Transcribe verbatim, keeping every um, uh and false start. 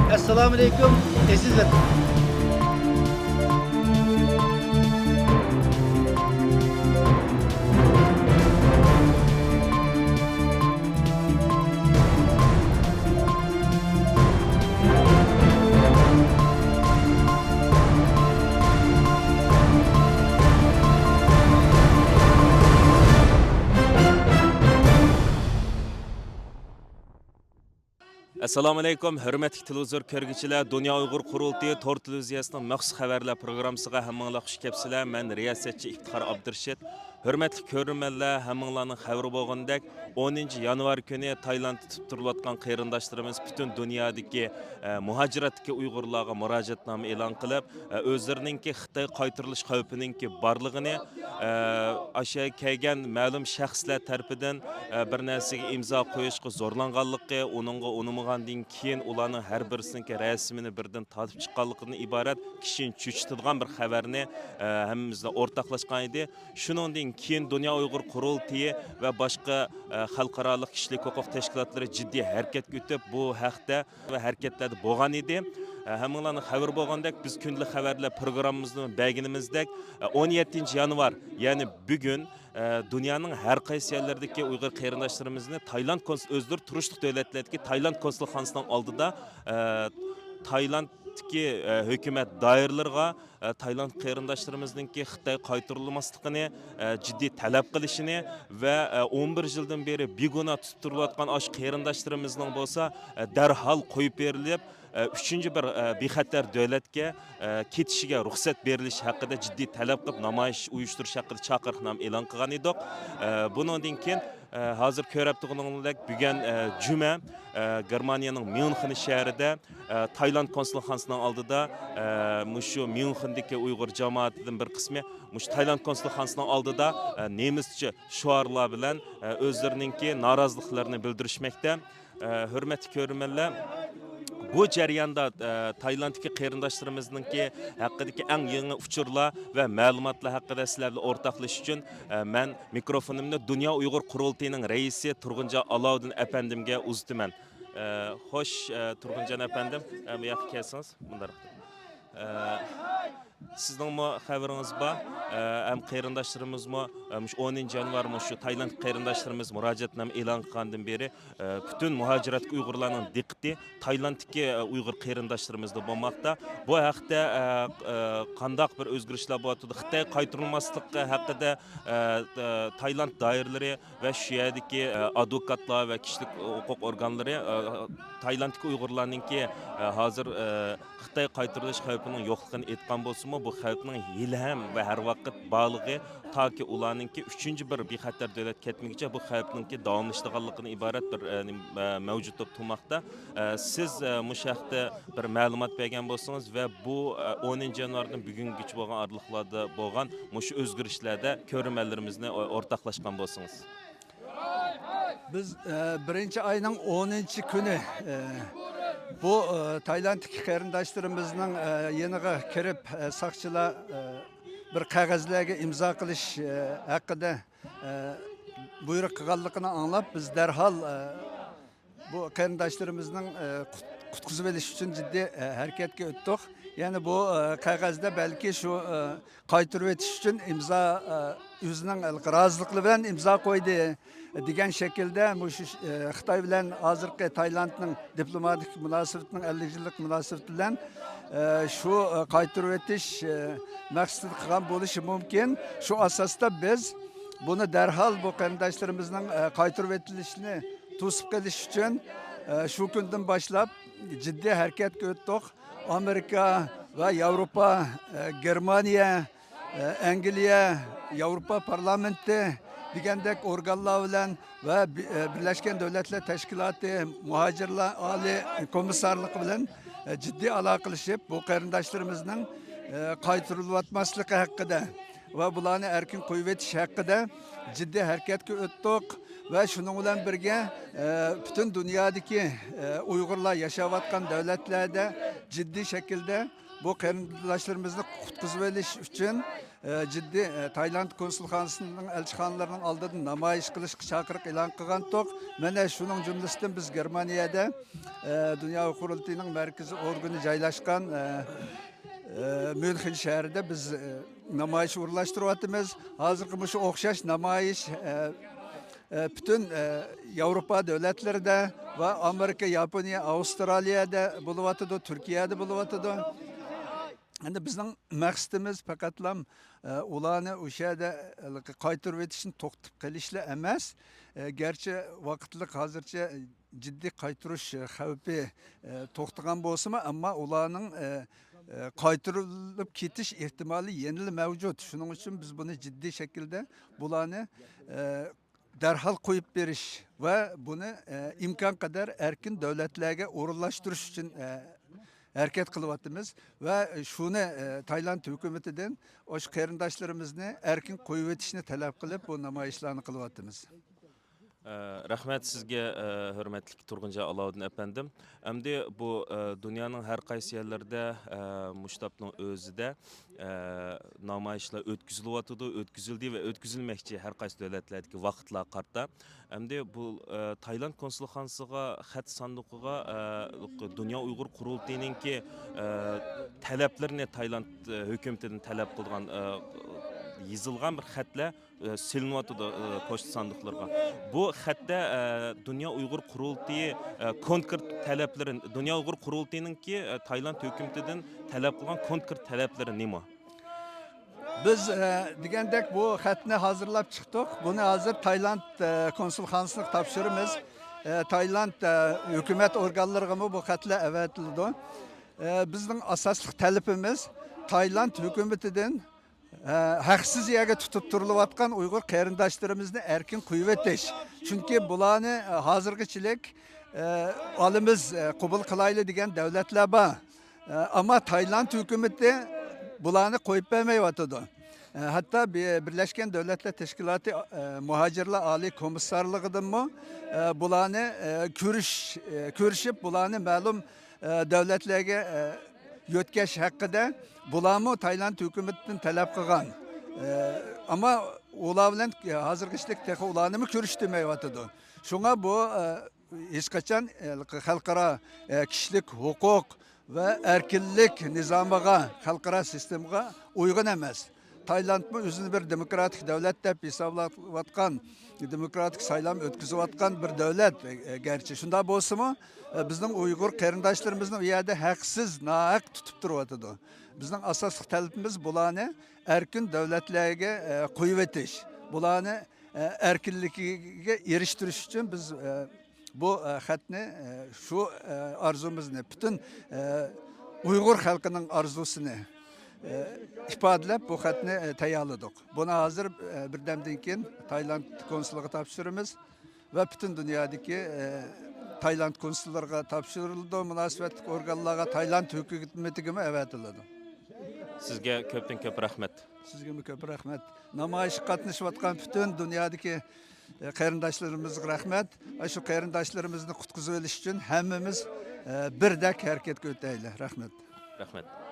ئەسسالامۇئەلەيكۇم، ئەزىز ۋەتەن! ئەسسالامۇئەلەيكۇم، ھۆرمەتلىك تېلېۋىزور كۆرگۈچىلەر، دۇنيا ئۇيغۇر قۇرۇلتىيى تور تېلېۋىزىيەسىنىڭ مەخسۇس خەۋەرلەر پروگراممىسىغا ھەممىڭلار خۇش كەپسىلەر. مەن رىياسەتچى ئىپتىخار ئابدۇرېشىت. ھۆرمەتلىك كۆرۈرمەنلەر، ھەممىڭلارنىڭ خەۋىرى بولغىنىدەك، ئونىنچى يانۋار كۈنى تايلاندتا تۇتۇپ تۇرۇلۇۋاتقان قېرىنداشلىرىمىز پۈتۈن دۇنيادىكى، ئە، مۇھاجىرەتتىكى ئۇيغۇرلارغا مۇراجىئەتنامە ئېلان قىلىپ، ئە، ئۆزلىرىنىڭكى خىتاي قايتۇرۇلۇش خەۋپىنىڭكى بارلىقىنى، ئە، ئاشۇ كەلگەن مەلۇم شەخسلەر تەرىپىدىن، ئە، بىر نەرسىگە ئىمزا قويۇشقا زورلانغانلىقى، ئۇنىڭغا ئۇنىمىغاندىن كېيىن ئۇلارنىڭ ھەر بىرسىنىڭكى رەسىمىنى بىردىن تارتىپ چىققانلىقىدىن ئىبارەت كىشىنى چۆچۈتىدىغان بىر خەۋەرنى، ئە، ھەممىمىز بىلەن ئورتاقلاشقان ئىدى. شۇنىڭدىن كېيىن دۇنيا ئۇيغۇر قۇرۇلتىيى ۋە باشقا، ئە، خەلقئارالىق كىشىلىك ھوقۇق تەشكىلاتلىرى جىددىي ھەرىكەتكە ئۆتۈپ، بۇ ھەقتە ۋە ھەرىكەتلەردە بولغان ئىدى. ئە، ھەممىڭلارنىڭ خەۋىرى بولغاندەك، بىز كۈندىلىك خەۋەرلەر پروگراممىمىزدا بەلگىلىمىمىزدەك، ئە، ئون يەتتىنچى يانۋار، يەنى بۈگۈن، ئە، دۇنيانىڭ ھەر قايسى يەرلىرىدىكى ئۇيغۇر قېرىنداشلىرىمىزنى تايلاند كونس-، ئۆزلىرى تۇرۇشلۇق دۆلەتلەردىكى تايلاند كونسۇلخانىسىنىڭ ئالدىدا، ئە، تايلاندتىكى، ئە، ھۆكۈمەت دائىرىلىرىغا، ئە، تايلاند قېرىنداشلىرىمىزنىڭكى خىتاي قايتۇرۇلماسلىقىنى، ئە، جىددىي تەلەپ قىلىشىنى ۋە، ئە، ئون بىر يىلدىن بېرى بىگۇناھ تۇتۇپ تۇرۇلۇۋاتقان ئاشۇ قېرىنداشلىرىمىزنىڭ بولسا، ئە، دەرھال قويۇپ بېرىلىپ، ئە، ئۈچىنچى بىر، ئە، بىخەتەر دۆلەتكە، ئە، كېتىشىگە رۇخسەت بېرىلىشى ھەققىدە جىددىي تەلەپ قىلىپ، نامايىش ئۇيۇشتۇرۇش ھەققىدە چاقىرىقنامە ئېلان قىلغان ئىدۇق. ئە، بۇنىڭدىن كېيىن، ئە، ھازىر كۆرۈپ تۇرغىنىڭلاردەك، بۈگۈن، ئە، جۈمە، ئە، گېرمانىيەنىڭ ميۇنخېن شەھىرىدە، ئە، تايلاند كونسۇلخانىسىنىڭ ئالدىدا، ئە، مۇشۇ ميۇنخېندىكى ئۇيغۇر جامائىتىدىن بىر قىسمى مۇشۇ تايلاند كونسۇلخانىسىنىڭ ئالدىدا، ئە، نېمىسچە شوئارلار بىلەن، ئە، ئۆزلىرىنىڭكى نارازىلىقلىرىنى بىلدۈرۈشمەكتە. ئە، ھۆرمەتلىك كۆرۈرمەنلەر، بۇ جەرياندا، ئە، تايلاندتىكى قېرىنداشلىرىمىزنىڭكى ھەققىدىكى ئەڭ يېڭى ئۇچۇرلار ۋە مەلۇماتلار ھەققىدە سىلەر بىلەن ئورتاقلىشىش ئۈچۈن، ئە، مەن مىكروفونۇمنى دۇنيا ئۇيغۇر قۇرۇلتىيىنىڭ رەئىسى تۇرغۇنجان ئالاۋۇدىن ئەپەندىمگە ئۇزىتىمەن. ئە، خوش، ئە، تۇرغۇنجان ئەپەندىم، ئە، بۇ ياققا كەلسىڭىز، مۇنداق. ئە، سىزنىڭمۇ خەۋىرىڭىز بار، ئە، ھەم قېرىنداشلىرىمىزمۇ، ئە، مۇشۇ ئونىنچى يانۋار مۇشۇ تايلاند قېرىنداشلىرىمىز مۇراجىئەتنامە ئېلان قىلغاندىن بېرى، ئە، پۈتۈن مۇھاجىرەتتىكى ئۇيغۇرلارنىڭ دىققىتى تايلاندتىكى، ئە، ئۇيغۇر قېرىنداشلىرىمىزدا بولماقتا. بۇ ھەقتە، ئە، ئە، قانداق بىر ئۆزگىرىشلەر بولۇۋاتىدۇ؟ خىتاي قايتۇرۇلماسلىقى ھەققىدە، ئە، ئە، تايلاند دائىرىلىرى ۋە شۇ يەردىكى، ئە، ئادۋوكاتلار ۋە كىشىلىك ھوقۇق ئورگانلىرى، ئە، تايلاندتىكى ئۇيغۇرلارنىڭكى، ئە، ھازىر، ئە، خىتاي قايتۇرۇلۇش خەۋپىنىڭ يوقلۇقىنى ئېيتقان بولسىمۇ، بۇ خەۋپنىڭ ھېلىھەم ۋە ھەر ۋاقىت بارلىقى، تاكى ئۇلارنىڭكى ئۈچىنچى بىر بىخەتەر دۆلەت كەتمىگۈچە بۇ خەۋپنىڭكى داۋاملىشىدىغانلىقىدىن ئىبارەت بىر، ئە، نېمە، ئە، مەۋجۇت بولۇپ تۇرماقتا. ئە، سىز، ئە، مۇشۇ ھەقتە بىر مەلۇمات بەرگەن بولسىڭىز ۋە بۇ، ئە، ئونىنچى يانۋاردىن بۈگۈنگىچە بولغان ئارىلىقلاردا بولغان مۇشۇ ئۆزگىرىشلەردە كۆرۈرمەنلىرىمىزنى ئو-، ئورتاقلاشقان بولسىڭىز. بىز، ئە، بىرىنچى ئاينىڭ ئونىنچى كۈنى، ئە، بۇ، ئە، تايلاندتىكى قېرىنداشلىرىمىزنىڭ، ئە، يېنىغا كىرىپ، ئە، ساقچىلار، ئە، بىر قەغەزلەرگە ئىمزا قىلىش، ئە، ھەققىدە، ئە، بۇيرۇق قىلغانلىقىنى ئاڭلاپ، بىز دەرھال، ئە، بۇ قېرىنداشلىرىمىزنىڭ، ئە، قۇت-، قۇتقۇزۇۋېلىش ئۈچۈن جىددىي، ئە، ھەرىكەتكە ئۆتتۇق. يەنى بۇ، ئە، قەغەزدە بەلكى شۇ، ئە، قايتۇرۇۋېتىش ئۈچۈن ئىمزا، ئە، ئۆزىنىڭ رازىلىقى بىلەن ئىمزا قويدى دېگەن شەكىلدە مۇشۇ، ئە، خىتاي بىلەن ھازىرقى تايلاندنىڭ دىپلوماتىك مۇناسىۋىتىنىڭ ئەللىك يىللىق مۇناسىۋىتى بىلەن، ئە، شۇ، ئە، قايتۇرۇۋېتىش، ئە، مەقسىتىدە قىلغان بولۇشى مۇمكىن. شۇ ئاساستا بىز بۇنى دەرھال بۇ قېرىنداشلىرىمىزنىڭ، ئە، قايتۇرۇۋېتىلىشىنى توسۇپ قېلىش ئۈچۈن، ئە، شۇ كۈندىن باشلاپ جىددىي ھەرىكەتكە ئۆتتۇق. ئامېرىكا ۋە ياۋروپا، ئە، گېرمانىيە، ئە، ئەنگلىيە، ياۋروپا پارلامېنتى دېگەندەك ئورگانلار بىلەن ۋە بى-، ئە، بىرلەشكەن دۆلەتلەر تەشكىلاتى مۇھاجىرلار ئالىي كومىسسارلىقى بىلەن، ئە، جىددىي ئالاقىلىشىپ، بۇ قېرىنداشلىرىمىزنىڭ، ئە، قايتۇرۇلۇۋاتماسلىقى ھەققىدە ۋە بۇلارنى ئەركىن قويۇۋېتىش ھەققىدە جىددىي ھەرىكەتكە ئۆتتۇق ۋە شۇنىڭ بىلەن بىرگە، ئە، پۈتۈن دۇنيادىكى، ئە، ئۇيغۇرلار ياشاۋاتقان دۆلەتلەردە جىددىي شەكىلدە بۇ قېرىنداشلىرىمىزنى قۇتقۇزۇۋېلىش ئۈچۈن، ئە، جىددىي، ئە، تايلاند كونسۇلخانىسىنىڭ ئەلچىخانىلىرىنىڭ ئالدىدا نامايىش قىلىشقا چاقىرىق ئېلان قىلغانتۇق. مەنە شۇنىڭ جۈملىسىدىن بىز گېرمانىيەدە، ئە، دۇنيا ئۇيغۇر قۇرۇلتىيىنىڭ مەركىزىي ئورگىنى جايلاشقان، ئە، ئە، ميۇنخېن شەھىرىدە بىز، ئە، نامايىش ئورۇنلاشتۇرۇۋاتىمىز. ھازىرقى مۇشۇ ئوخشاش نامايىش، ئە، ئە، پۈتۈن، ئە، ياۋروپا دۆلەتلىرىدە ۋە ئامېرىكا، ياپونىيە، ئاۋسترالىيەدە بولۇۋاتىدۇ، تۈركىيەدە بولۇۋاتىدۇ. ئەمدى بىزنىڭ مەقسىتىمىز پەقەتلام، ئە، ئۇلارنى ئۇ يەردە، ئە، قايتۇرۇۋېتىشنى توختىتىپ قېلىشلا ئەمەس. ئە، گەرچە ۋاقىتلىق ھازىرچە جىددىي قايتۇرۇش خەۋپى، ئە، توختىغان بولسىمۇ، ئەمما ئۇلارنىڭ، ئە، ئە، قايتۇرۇلۇپ كېتىش ئېھتىمالى يەنىلا مەۋجۇت. شۇنىڭ ئۈچۈن بىز بۇنى جىددىي شەكىلدە بۇلارنى، ئە، دەرھال قويۇپ بېرىش ۋە بۇنى، ئە، ئىمكان قەدەر ئەركىن دۆلەتلەرگە ئورۇنلاشتۇرۇش ئۈچۈن، ئە، ھەرىكەت قىلىۋاتىمىز ۋە شۇنى، ئە، تايلاند ھۆكۈمىتىدىن ئاشۇ قېرىنداشلىرىمىزنى ئەركىن قويۇۋېتىشنى تەلەپ قىلىپ، بۇ نامايىشلارنى قىلىۋاتىمىز. ئە، رەھمەت سىزگە، ئە، ھۆرمەتلىك تۇرغۇنجان ئالاۋۇدىن ئەپەندىم. ئەمدى بۇ، ئە، دۇنيانىڭ ھەر قايسى يەرلىرىدە، ئە، مۇشۇ تاپنىڭ ئۆزىدە، ئە، نامايىشلار ئۆتكۈزۈلۈۋاتىدۇ، ئۆتكۈزۈلدى ۋە ئۆتكۈزۈلمەكچى ھەر قايسى دۆلەتلەردىكى ۋاقىتلارغا قارىتا. ئەمدى بۇ، ئە، تايلاند كونسۇلخانىسىغا خەت ساندۇقىغا، ئە، دۇنيا ئۇيغۇر قۇرۇلتىيىنىڭكى، ئە، تەلەپلىرىنى تايلاند، ئە، ھۆكۈمىتىدىن تەلەپ قىلىدىغان، ئە، يېزىلغان بىر خەتلەر، ئە، سېلىنىۋاتىدۇ، ئە، پوچتا ساندۇقلىرىغا. بۇ خەتتە، ئە، دۇنيا ئۇيغۇر قۇرۇلتىيى، ئە، كونكرېت تەلەپلىرى، دۇنيا ئۇيغۇر قۇرۇلتىيىنىڭكى، ئە، تايلاند ھۆكۈمىتىدىن تەلەپ قىلغان كونكرېت تەلەپلىرى نېمە؟ بىز، ئە، دېگەندەك بۇ خەتنى ھازىرلاپ چىقتۇق. بۇنى ھازىر تايلاند، ئە، كونسۇلخانىسىغا تاپشۇرىمىز. ئە، تايلاند، ئە، ھۆكۈمەت ئورگانلىرىغىمۇ بۇ خەتلەر ئەۋەتىلىدۇ. ئە، بىزنىڭ ئاساسلىق تەلىپىمىز تايلاند ھۆكۈمىتىدىن، ئە، ھەقسىز يەرگە تۇتۇپ تۇرۇلۇۋاتقان ئۇيغۇر قېرىنداشلىرىمىزنى ئەركىن قويۇۋېتىش. چۈنكى بۇلارنى، ئە، ھازىرغىچىلىك، ئە، ئالىمىز، ئە، قوبۇل قىلايلى دېگەن دۆلەتلەر بار. ئە، ئەمما تايلاند ھۆكۈمىتى بۇلارنى قويۇپ بەرمەيۋاتىدۇ. ئە، ھەتتا بى-، بىرلەشكەن دۆلەتلەر تەشكىلاتى، ئە، مۇھاجىرلار ئالىي كومىسسارلىقىدىنمۇ، ئە، بۇلارنى، ئە، كۆرۈش-، ئە، كۆرۈشۈپ، بۇلارنى مەلۇم، ئە، دۆلەتلەرگە، ئە، يۆتكەش ھەققىدە بۇلارمۇ تايلاند ھۆكۈمىتىدىن تەلەپ قىلغان. ئە، ئەمما ئۇلار بىلەن ھازىرغىچىلىك تېخى ئۇلارنىمۇ كۆرۈشتۈرمەيۋاتىدۇ. شۇڭا بۇ، ئە، ھېچقاچان، ئە، خەلقئارا، ئە، كىشىلىك ھوقۇق ۋە ئەركىنلىك نىزامىغا، خەلقئارا سىستېمىغا ئۇيغۇن ئەمەس. تايلاندمۇ ئۆزىنى بىر دېموكراتىك دۆلەت دەپ ھېسابلاۋاتقان، دېموكراتىك سايلام ئۆتكۈزۈۋاتقان بىر دۆلەت، ئە، گەرچە شۇنداق بولسىمۇ، ئە، بىزنىڭ ئۇيغۇر قېرىنداشلىرىمىزنى ئۇ يەردە ھەقسىز، ناھەق تۇتۇپ تۇرۇۋاتىدۇ. بىزنىڭ ئاساسلىق تەلىپىمىز بۇلارنى ئەركىن دۆلەتلەرگە، ئە، قويۇۋېتىش، بۇلارنى، ئە، ئەركىنلىكىگە ئېرىشتۈرۈش ئۈچۈن بىز، ئە، بۇ، ئە، خەتنى، ئە، شۇ، ئە، ئارزۇمىزنى، پۈتۈن، ئە، ئۇيغۇر خەلقىنىڭ ئارزۇسىنى، ئە، ئىپادىلەپ بۇ خەتنى، ئە، تەييارلىدۇق. بۇنى ھازىر، ئە، بىردەمدىن كېيىن تايلاند كونسۇلىغا تاپشۇرىمىز ۋە پۈتۈن دۇنيادىكى، ئە، تايلاند كونسۇللىرىغا تاپشۇرۇلىدۇ، مۇناسىۋەتلىك ئورگانلارغا، تايلاند ھۆكۈمىتىگىمۇ ئەۋەتىلىدۇ. سىزگە كۆپتىن كۆپ رەھمەت. سىزگىمۇ كۆپ رەھمەت. نامايىشقا قاتنىشىۋاتقان پۈتۈن دۇنيادىكى، ئە، قېرىنداشلىرىمىزغا رەھمەت. ئاشۇ قېرىنداشلىرىمىزنى قۇتقۇزۇۋېلىش ئۈچۈن ھەممىمىز، ئە، بىردەك ھەرىكەتكە ئۆتەيلى. رەھمەت. رەھمەت.